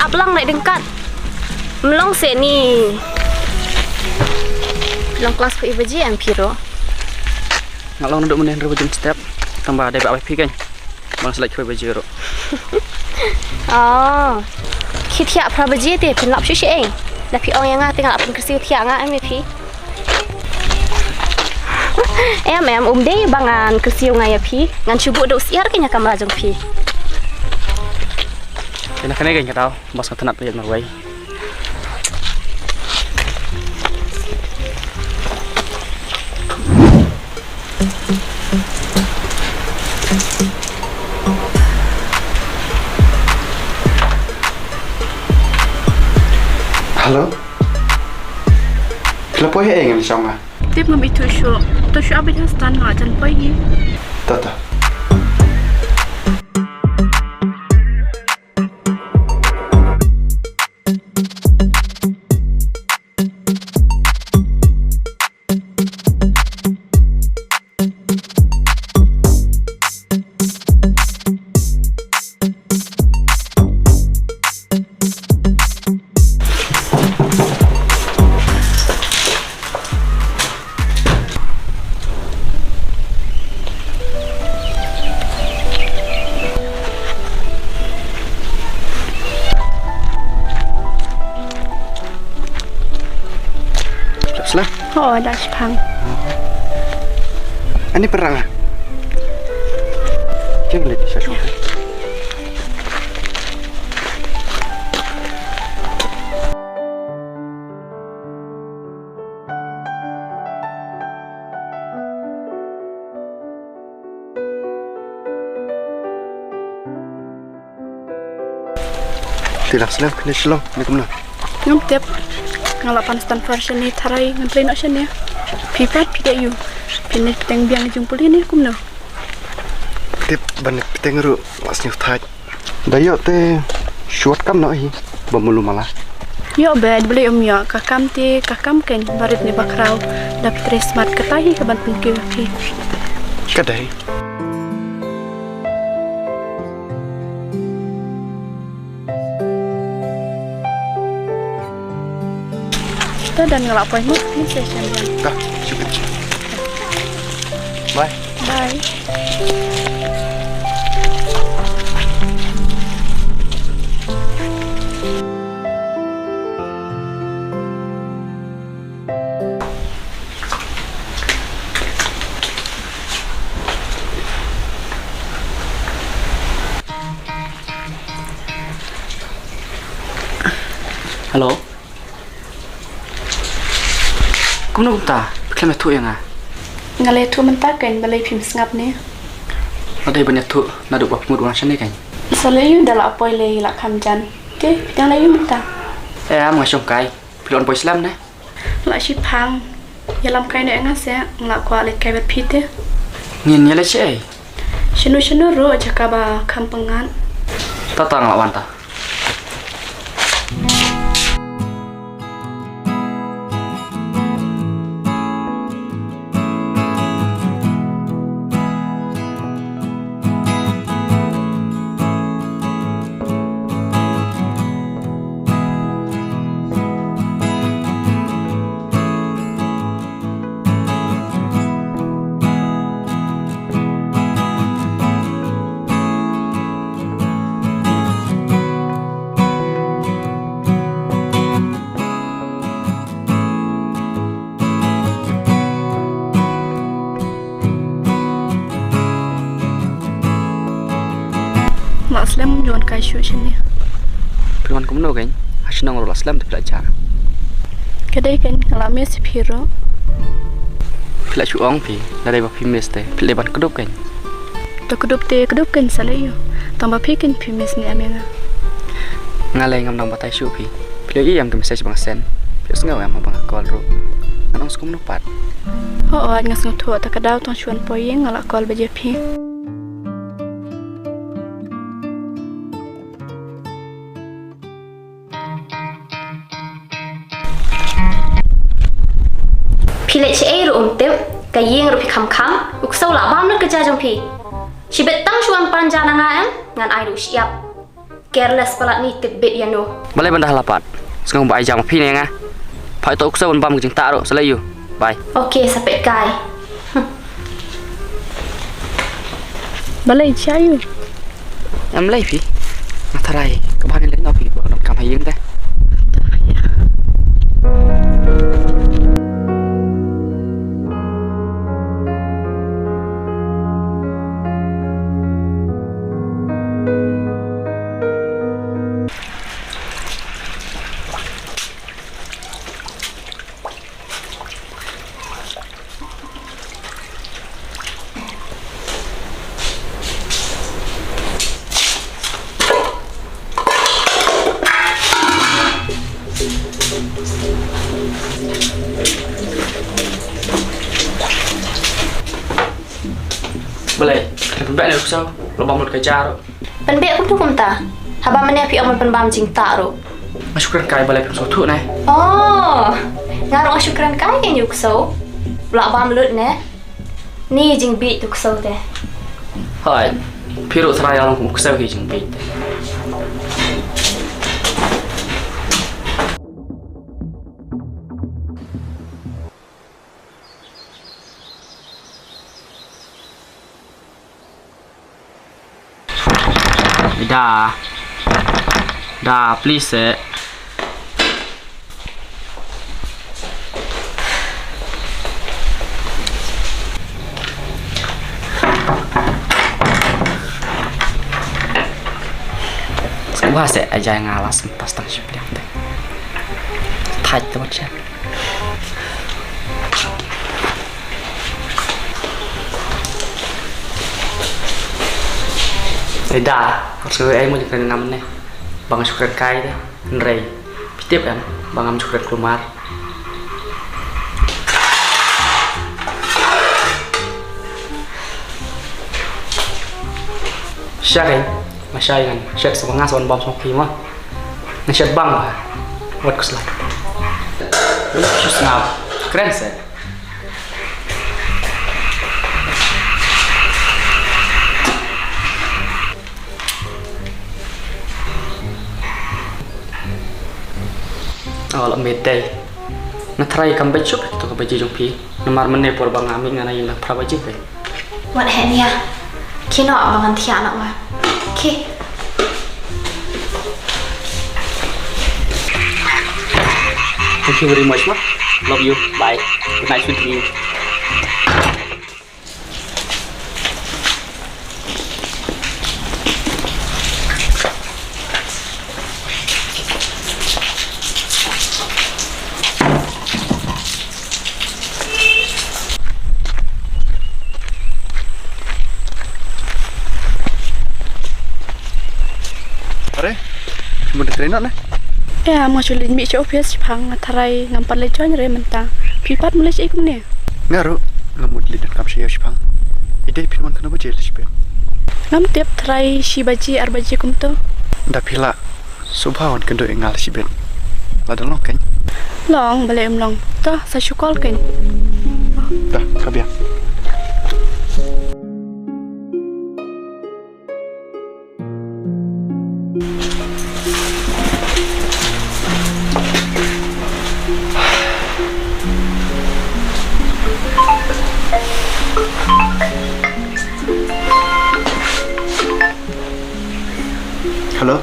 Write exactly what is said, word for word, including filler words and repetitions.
Plang lai dengkat. Mlong se ni. Long klas phi baje em phi ro. Nga long naduh mynne hynriew baje step. Tang ba dei ba bai phi kan. Bang selek phi baje ro. Oh. Khi thiah phra baje te phin lap shu shi eng. Da phi ong ïa nga te nga lap phin kyrsiew thiah nga em ïa phi. Em em um dei ba ngan kyrsiew nga ïa phi. Ngan shu buh da u syiar ka ïa kamra jong phi. Kane kane kan ka dau. Bas ka tnat phi marwei. Hello. Phi la poi ha eng em shong nga? Tip ngam ithuh shuh. To shu update ha stan nga jan poi hi. Ta ta. Sla. Oh, da shipang. Ani perang ah. Jangan lihat saya. Te la slem phi ne shlong ne kumno? Ngam tip. Nga la pan stan far shane tharai ngan trei noh shane. Phi pat phi dei ïu. Phi ne pteng biang jong pule ne kumno? Tip ban pteng ruh la sniew thait. Da ïoh te shuwa kam noh hi ba mulu mala. Ïoh bad balei um ïoh, ka kam te ka kam kein, barit ne bakhraw. Da phi trei smat kata hi ka ban pynkiew ïa phi. Ka dei. Ta dan nga la poi mo, ni se shen dan. Ta, shukran. Bye. Bye. Hello. Kumno kumta? Phi khlem ïathuh ïa nga? Nga la ïathuh mynta kein, balei phim sngap ne? Nga dei ban ïathuh naduh ba phi mut wan shane kein. Sa leit ïu da la poi lei la kham jan. Te phi dang leit ïu mynta? Em, nga shong kai. Phi la wan poi slem ne? La shipang. Ïalam kai noh ïa nga seh, nga la kwah leit kai bad phi te. Ngin ïaleit shaei? Shano shano ruh, jaka ba kham pyngngad. Ta ta, nga la wan ta. La slem, ym wan kai shuh shane. Phi wan kumno kein? Ha shnong ruh la slem te phi la jah. Ka dei kein, nga la miss phi ruh. Phi la shu ong phi, lada dei ba phi miss te phi la dei ban kdup kein. To kdup te kdup kein, sa leh ïu. Tang ba phi kein phi miss ne em ïa nga? Nga lei ngam dang batai shuh phi. Phi la ïohi em ka message ba nga send? Phi sngew em haba nga call ruh? Ngan ong skumno pat? Hooid nga sngewthuh, ta ka daw tang shu wan poi ïing nga la call bad ïa phi. Phi leit shaei ruh um tip, ka ïing ruh phi kham kham, u ksew lah bam lut ka ja jong phi. Shibit tang shu wan pan ja na nga em, ngan ai ruh u shyiap. Careless palat ni, tip bit ïa no. Balei ban da la pat? Sngewbha ai jam phi ne nga. Phai to u ksew ban bam ka jingtah ruh, sa lei ïu. Bye. Okay, sa peit kai. Balei, sha ïu? Em lei phi. Nga tharai ka bha ngi leit noh phi, ba donkam ha ïing te. Balei, kan pynbeit ne u ksew, la bam lut ka ja ruh. Pynbeit kumtu kumta. Haba mynne phi ong ban pynbam jingtah ruh. Nga shu kren kai, balei phi sngewthuh ne? Oh, nga ruh nga shu kren kai ïa u ksew. La bam lut ne. Ni jingbit u ksew te. Hooid, phi ruh tharai ïa long kum u ksew hi jingbit te. Da. Da, please, eh. Sngewbha seh, ai jai nga la sngewpas tang shi pliang te. Thait te wat seh. Ai da, wat sngewbha ai mo jingkren ngam ne. Ba nga shu kren kai te. Hynrei phi tip em ba ngam shu kren kulmar. Sha kein, ma sha ngan shet sa ba nga sa wan bam song phi ma. Ngan shet bang ba wat kuslai. Shu sngap kren se. Oh, la miet dei. Nga tharai kam beit shuh kito ka baje jong phi. Namar mynne por ba nga mih nga na ïing la phra baje phi. Wat heh nia. Khie noh ba ngan thiah noh ma. Khie. Thank you very much ma. Love you. Bye. Good night, sweet dream. Are, mut trei noh ne? Eh, nga shu leit mih sha office shaphang, nga tharai ngam pat leit join re mynta. Phi pat mut leit shaei kumne? Nga ruh, nga mut leit donkam sha ïew shaphang. Ïa dei phin wan katno baje leit shipang? Ngam tip, tharai shi baje, ar baje kumto. Da phi lah, sngewbha wan kynduh ïa nga leit shipang. Lada long kein. Long, balei ym long. To, sa shu call kein. Da, ka biang. Hello?